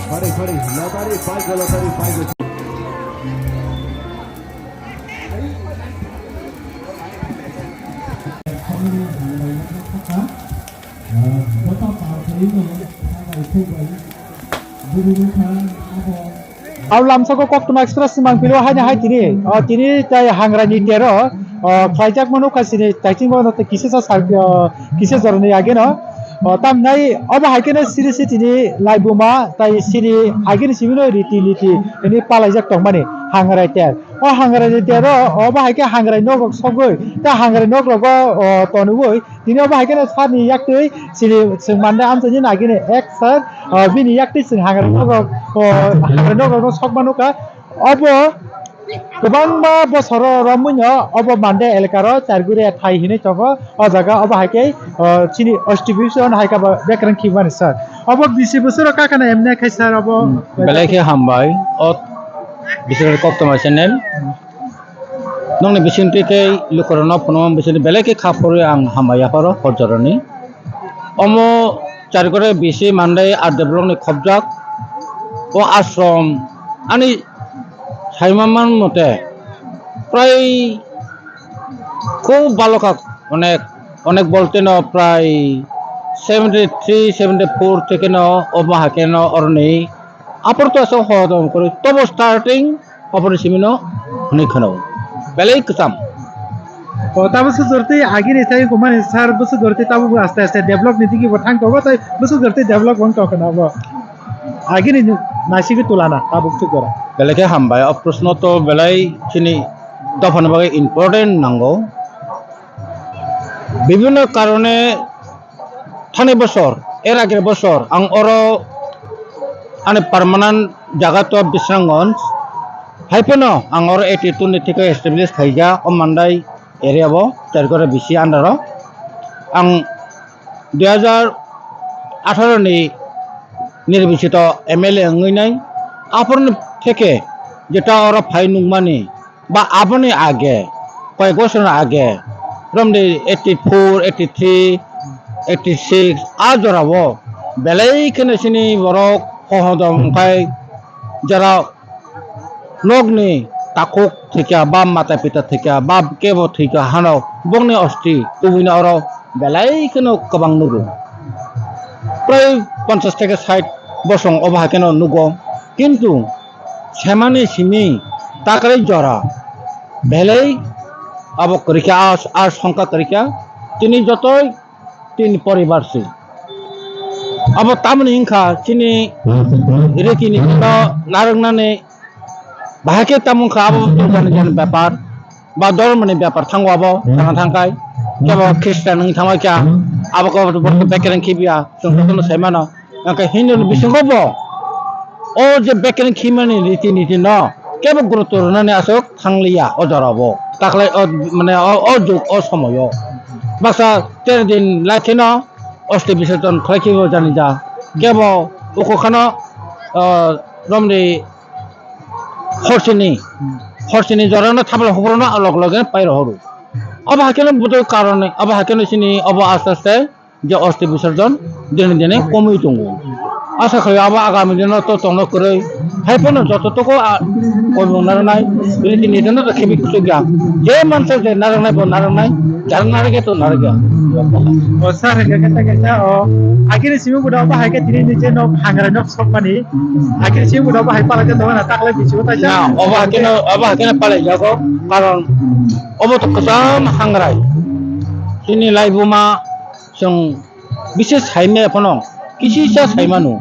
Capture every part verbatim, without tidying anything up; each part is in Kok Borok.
Pari, pari, lottery, paiko, lottery, paiko. Au lamsako Koktwma Express ni mangpili o haino hai tini, o tini tai Hangraini tero, o khlaijak mano kha sini taiching bono tei kisa sa sal, o kisa jorani ageno. O tamnai obo hai kheno siri sitini laibuma tai sini agini simino riti niti hwnwi palaijak tongmani Hangrai ter. O Hangrai ni tero obo hai khe Hangrai nok rok sogwi ta Hangrai nok rogo, o, tonwi tini obo hai kheno sani yaktwi sini chwng mande amchaini nagini ek sir, o, bini yaktwi chwng Hangrai nok rok, o, Hangrai nok rokno sokma nukha. Obo kwbangma bosoro romwino obo mande elkaro Charguri thai hinwi tongo. O jaga obo hai khe, o, chini distribution hai khe bo bekreng khibani sir. Obo bisi bosoro kakana emne khai sir obo. Hmm, belai khe hambai. O, bisi Koktwma channel. Nokni bisingtwi khe lukurokno phunukma bisingtwi belai khe kha phurwi ang hambai yapharo hor jorani. Omo Charikore bisi mandai R D block ni khobjak. O ashram ani saima man mote prai khub balo kha, onek, onek bolte no prai seventy three, seventy four theke no omo hakhe no oroni apor to asok hodom kori tobo starting Oboroni simino hwnwi khwno belai kwcham. O, ta bwswk jortwi agini sai kumani sir bwswk jortwi tabuk bo aste aste develop ni digi bo thang tongo, tai bwswk jortwi develop wng tong khwna bo. Agini naisingwi tulana tabuk chwk jora. Belai khe hambai, o proshno to belai chini dophani bagwi important nango. Bibhinno karone thani bosor, er agini bosor ang oro ani permanent jaga to Bisramganj. Hai phano ang oro eighty two ni theke establish khaija o Mandai area o, Charikore bisi under o. Ang dui hajar atharo ni nirbachito M L A wngwi nai. Aphorni theke jeta oro phai nukmani, ba aboni age, koyek bosor age, romde eighty four, eighty three, eighty six, a jorao belai kheno chini borok hohodom wngkhai, jora nokni takhuk thwikha, ba mata pita thwikha, ba kebo thwikha hano, bokni osti kubui no oro belai kheno kwbang nugo. Prai ponchash theke sait bosong obo hai kheno nugo, kintu semani simi takhwlai jora belai abo kwrwikha, a, a songkha kwrwikha, tini jotoi tin poribar se. Abo tamoni wngkha chini riti nitino narwknani bahai khe tamo wngkha abo jani jani bepar ba dhormoni bepar thango abo thangna thangkhai kebo Christian wng thangbai kha abo khe bekereng khibiya chwng jotono sai mano. Hwnkhe Hindu ni bisingo bo o je bekereng khimani riti niti no kebo gurutto rwnani aswk thangliya o jora bo. Taklai o mane o, o jug o somoyo baksa tere din lai kheno osti bisorjon khlai khibo jani ja. Kebo uko khano, ah, romri horsini, horsini jorano thabla hubrano log loge pairo horo. Obo hakheno budoi karone, obo hakheno chini obo aste aste je osti bisorjon dine dine komwi tongo. Asa khai abo agami dino to tongno kwrwi. Hai phano joto toko a, komung narwknai, riti nitino to khibi kuchukya. Je mansa je narwknai bo narwknai, jar narwkya to narwkya. O sir, hwnkhe khe ta khe sa o, agini simi buda obo hai khe tini ni je nok hangrai nok sokmani. Agini simi buda obo hai pala khe tongo na taklai bisingo ta sa. Na, obo hakheno, obo hakheno palai jago, karon obo to kwcham hangrai. Chini laibuma chwng bises saimaya phano kisisa saimano,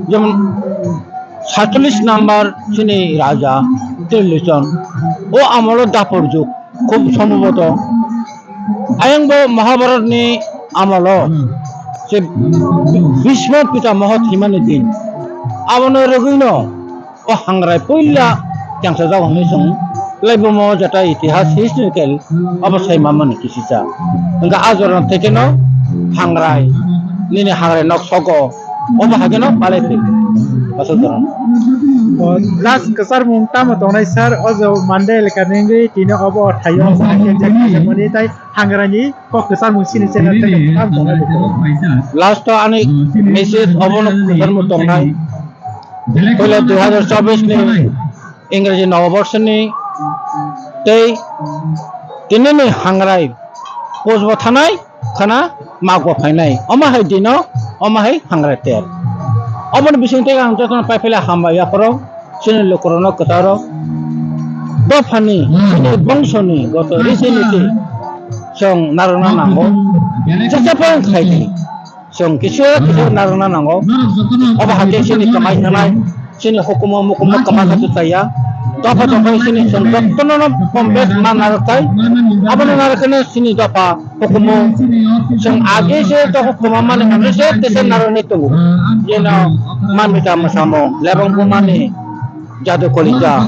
jemon satchollish number chini raja Tribhishon, o amolo dapor jug, khub sombhoboto ayang bo Mahabharatni amolo Se Bhisma Pitamaho thwimani din. Abono rwgwino o hangrai puila tengsa jago hwnwi chwng laibomo jeta itihas historical obo sai mamani kisisa. Hwnkha a jorano thekeno hangrai, nini hangrai nok sogo, obo haikeno palai phai. Aswk jorano. O, last kwcharmung tamo tongnai sir, o jo Mande elaka nengwi tini obo thaio, mani tai hangrani kok kwcharmung sini channel tei kam tongnai luku. Last o ani message obono kwcharmung tongnai. Puila dui hazar chobbish ni Ingreji Noboborsoni tei tinini hangrai pojbo thanai khana magbo phainai. Omo hai dino, omo hai hangrai ter. Oboni bising tei ang jotono pai phaila hambai yaphoro chini lukurokno kwtaro dophani, chini bongsoni goto riti niti chwng narwkna nango. Chachapang khaidi. Chwng kisa kisa narwkna nango. Obo hakhe chini kwmai thanai, chini hukumu mukumu kwma kha chaya. Dopha dopha chini chwng jotono no pom bes ma narwk thai. Abono narwk kheno chini dopha hukumu chwng age se dopha kwma mani hwnwi se tesa narwknai tongo. Jeno mamita mwsamo lebang bumani jadu kolija.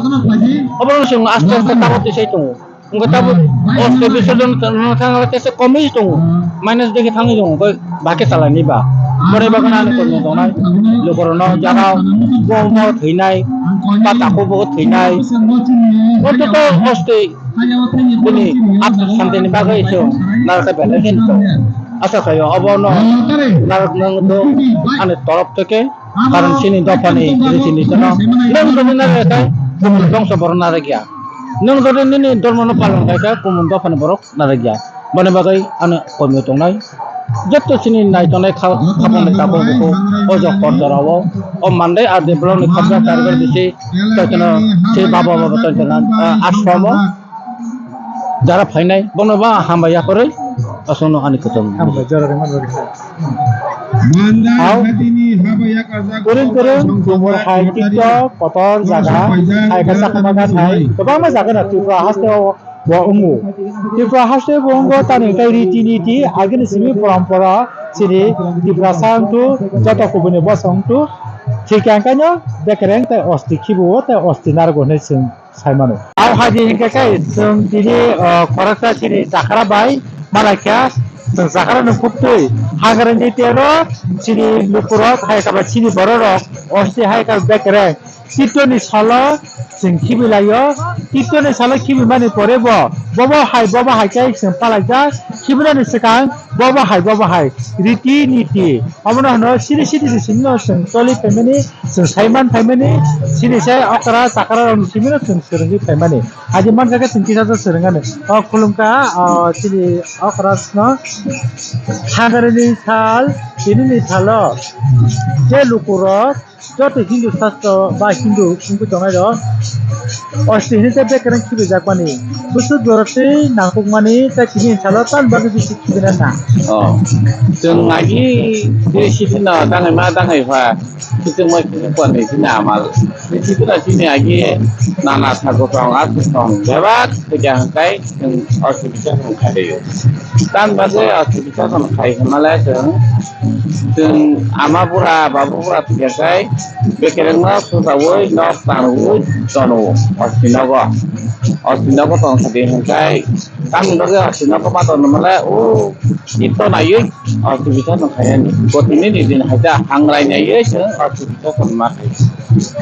Obono chwng aste aste tabuk tisai tongo. Wngkha tabuk oste bisorjon thangna thangna tesa komwi tongo, minus digi thangwi tongo, wngkha bahai khe chalaini ba. Boni bagwino ani kormo tongnai lukurokno jara bomo thwinai, ba takhuk bo thwinai, o joto oste bini atma santini bagwi se narwkha belai khe tongo. Asa khaio obono narwknani ani torof theke. Karon chini dophani riti niti no nwng jodi narwk khe kumun bongso borok narwk ya. Nwng jodi nini dormo no palon khai khe kumun dophani borok narwk ya. Boni bagwi ano komio tongnai. Joto chini nai tongnai kha-, khapang ni tabuk bukhuk o jok kor jora o. O Mande R D block ni khobja target bisi jotono se baba baba tongtona, ah, ashram o. Jara phainai bono ba hambai yakorwi aswkno ani kwcham. Hambai jora rwmani bagwi kha. Mandai Hao. Hatini haba yakarjak Kwrwng kwrwng Songkar Jumur hai Lottery. TikTok kotor jaga Songkar hai kha Jumur chakma gan hai Lottery. Kwbangma jaga no Tripura haste o bo wngo. Tripura haste bo wngo tani tei riti niti agini simi porompora chini Tripura sa wngtu joto kubuni bosa wngtu thik ang kaino bekereng tei osti khibu o tei osti narwgo hinwi chwng. Saimano. Au hai di hingke kai chwng tini, uh, khoroksa chini chakra bai malaikha chwng chakra no kuptwi hangrani tero chini lukurok hai kaba chini bororok osti hai kaba bekre titoni salo chwng khibilaio. Titoni salo khibimani pore bo bobo hai bobo hai khe chwng palaijak khibinani swkang bobo hai bobo hai riti niti omono hwno siri siri simi no chwng toli phaimani. Chwng saiman phaimani, sini se okra chakra rokni simi no chwng swrwngwi phaimani. Adi mansa khe chwng kisa swrwngani. O khulumkha, o chini okra no hangrani sal, tini ni salo je lukurok joto Hindu sastro ba Hindu wngwi tongnai rok osti hinwi tei bekereng khibijakmani. Bwswk jorok tei nangkukmani tei tini ni salo tamni bagwi bisi khibina na. Oh, chwng agi tei sitino dangai ma dangai pha. Kiching mai kiching pon ni chini amal. Ni chini na chini agi nana thago tong, asu tong, bebak kaya hangkai chwng osti bichar hong khai de yo. Tan bagwi osti bichar hong khai hwnma le chwng, chwng ama bura, babu bura thikya kai, bekereng no sujawi nok tanwi tono osti nogo. Osti nogo tong khai de hangkai, tan bagwi osti nogo ma tono male o ito naiwi. Osti bichar no khai ani. Gotini ni din haida hangrai nai ye se osti bichar no ma khai.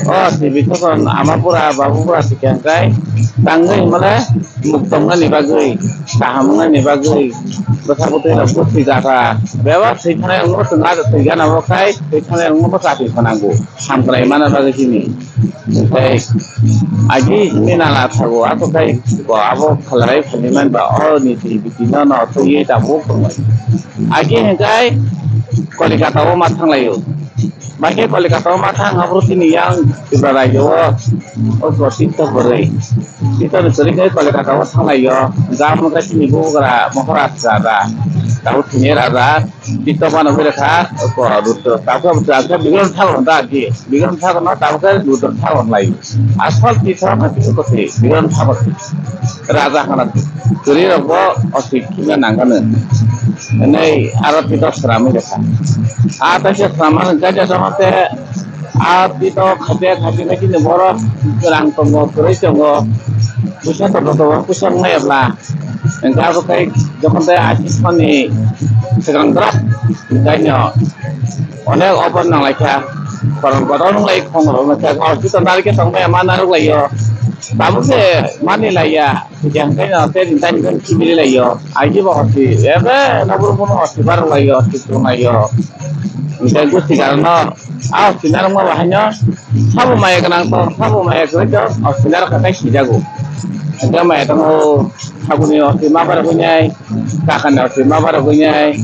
O osti bichar no ama bura, babu bura sikang kai. Tangwi male muk tongna ni bagwi, kaham wngna ni bagwi. Bwsa bwtwi rok bwtwi jata. Bebak thwi thani ang no tong ada thwi gana bo khai, thwi thani ang no chati phanango. Hamkrai mana bagwi sini. Tei agi himwi nana thago, ato kai bo abo khalai phani man ba o ni twi biti no no twi ta bo phungo. Agi hingkai Kolikata o ma thanglaio. Bai khe Kolikata o ma thang abro tini yang Tripura rajyo o, o Prasita Boroi. Ito ni sori kai Kolikata o thanglaio. Jam kai tini bo gra Maharaj da. Tabuk thwini raja Tito bano bwrwi kha, ko Rudra, tabuk tabuk Bikram Thakur da di, Bikram Thakur no tabuk khe Rudra Thakur lai. Asol Tito no Tito ko thwi, Bikram Thakur. Raja hana kwrwi rok bo osi khimna nangkha nw. Nei aro Tito sramwi rwkha. A ta se sramani gaja jama te a Tito khate khate nai chini borok rang tongo, kwrwi tongo. Puisa tongo tongo, puisa wngnai ebla. Hingke abo khe jokhon tei asismani swkang drak, hingke no onek obo nanglaikha, koron kotor wnglai khong rok nangkha, hospital narikhe tongmaya ma narwk laio, tabuk se mani laiya, hingke no tei rintai hingke kibiri laio, aji bo hosti ebe nabur bono hosti barwk laio, hosti tong laio, hingke gusti garano a hosti narwkma bahaino sabo maya gwnang tong, sabo maya kwrwi tong, hosti narwk kha tei sijago, hingke maya tongo. Saboni oti ma barok wngnai, kakani oti ma barok wngnai,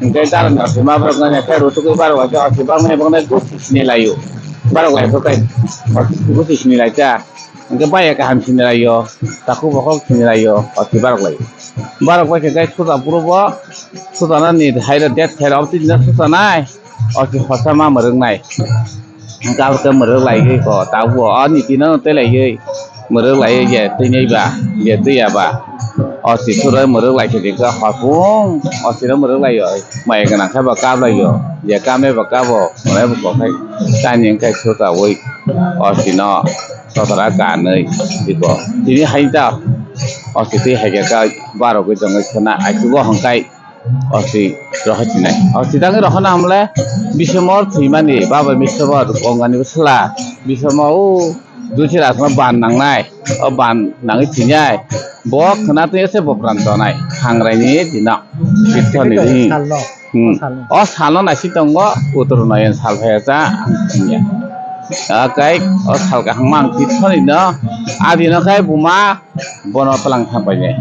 hingke darani oti ma barok wngnai, khe rutugwi barok oti bangmani bangmani gusi sini laio. Barok lai khe gusi sini lai ta. Hingke baya kaham sini laio, takhuk bokhok sini laio, oti barok lai. Barok bai khe gai suta puro bo, suta nani haira det haira oti dina suta nai, oti hosa ma mwrwk nai. Hingke abo khe mwrwk laigwi ko tabuk o niti no tei laigwi mwrwk laiwi je twi nai ba je twi ya ba o sisuro mwrwk lai khe hopung o sino mwrwk laio mai gwnang khe bo kap laio je kap nai bo kabo hwnwi bo kok khai tani wngkhe sutaui o sino sotara kanwi iko tini hai ta o si twi hai khe barogwi tongwi khwna achugo hwnkhai. Osi rohor chinai. Osi dagi rohor na hamle bisomor thwimani baba misomor ongani bwsla bisomo o duichi rasma ban nangnai. O ban nangwi thwinai. Bo khwna twi se bo pran tonai. Hangraini dino. Tithoni ri. Salno. Hmm. Salno. O salno naisi tongo utro noyon sal phaya cha ang thwngya. Akai o sal kahangma ang tithoni no. Adino khai buma bono tlang thang painai.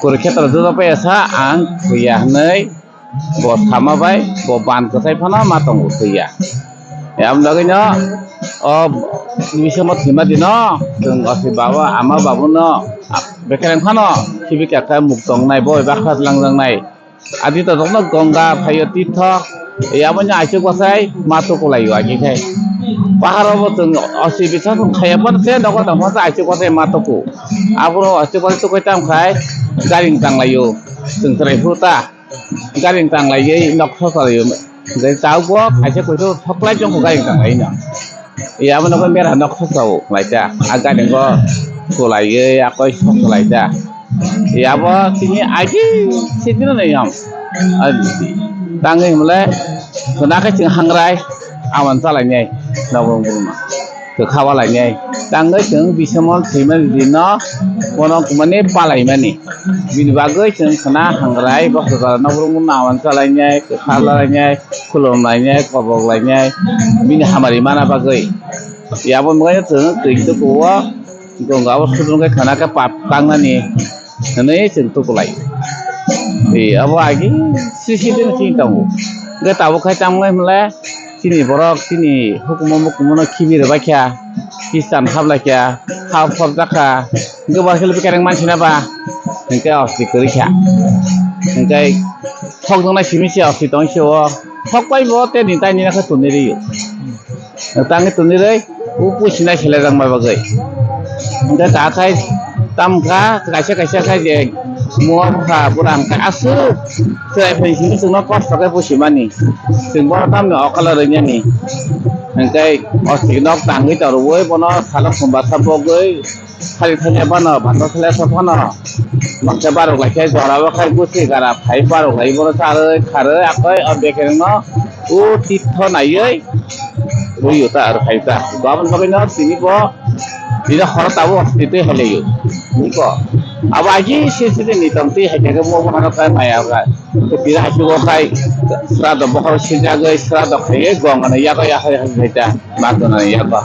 Kurukshetra joto paisa ang thwiya hwnwi bo sama bai bo ban kwchai phano ma tongo thwiya. Yam dagwino o bisomo thwima dino chwng osi baba ama babuno bekereng phano khibi kakha muk tongnai bo bakha langjaknai. Adi to dokno Ganga phaio titho. Yaboni aichuk bwsai ma tuku laio agi khai. Pahar o bo chwng osi bisa chwng khaya phano se nogo tongma se aichuk bwsai ma tuku. Aboro aichuk bwsai tukui tam khai garing tang laio. Chwng chwrai phuru ta garing tang laiwi nok sosa laio. Tei tabuk bo kaisa koitor thoklai jongkho garing tang laino. Yabo nogo mera nok sosa o laita. A garing go sulaiwi akoi sosa laita. Yabo tini agi sitino nai yong. Tangwi himle khwna khe chwng hangrai awan chalainai nokong bwrwino kwkha walainai tangwi chwng bisamon thwimani dino bono mane palaimani bini bagwi chwng khwna hangrai bosor jora nokong bwrwino awan chalainai kwkha walainai khulum lainai kobok lainai bini hamari mana bagwi yabo mwnai chwng twi tukuo. Gongga o sudrung khe khana khe pap tangnani hwnwi chwng tukulai. E, abo agi sisi dino chini tongo. Hwnkhe tabuk khai tamo wngmale chini borok chini hukumu mukumu no khibi rwbaikha, Khristan hablai kha, khap khop jakha. Hwnkhe bo khe bekereng mansina ba hwnkhe osti kwrwi kha. Hwnkhe thok noknai simi se osti tong se o thok pai bo tei ni tai ni khe tuni rio. Tangwi tongwi rwi, o pusinai selai rang bai bagwi. Hingke ta khai tam kha, kaisa kaisa khai je, mo kha, bwrang khai aswk, chwrai phai simi chwngno kosto khe pusimani. Chwng bono tamni okolo rwinani. Hingke o sigi nok tangwi torwi, bono salo khumba sa bogwi, Khali thangya phano, bhata thangya sa phano. Baksa barok lai khe jora o khai gusi gara phai barok lai bono charwi kharwi akhoi o bekereng no o titho naiwi rwio ta aro khai ta. Baboni bagwi no tini bo tini horo tabuk titwi hai laio. Niko abo agi sisiri ni tong twi hai khe mo bo horo khai maya khai. Tira hai bo khai srado bokhoro sinjagwi srado khai gong ano yago yakhai hai khai ta. Ma tonani yago.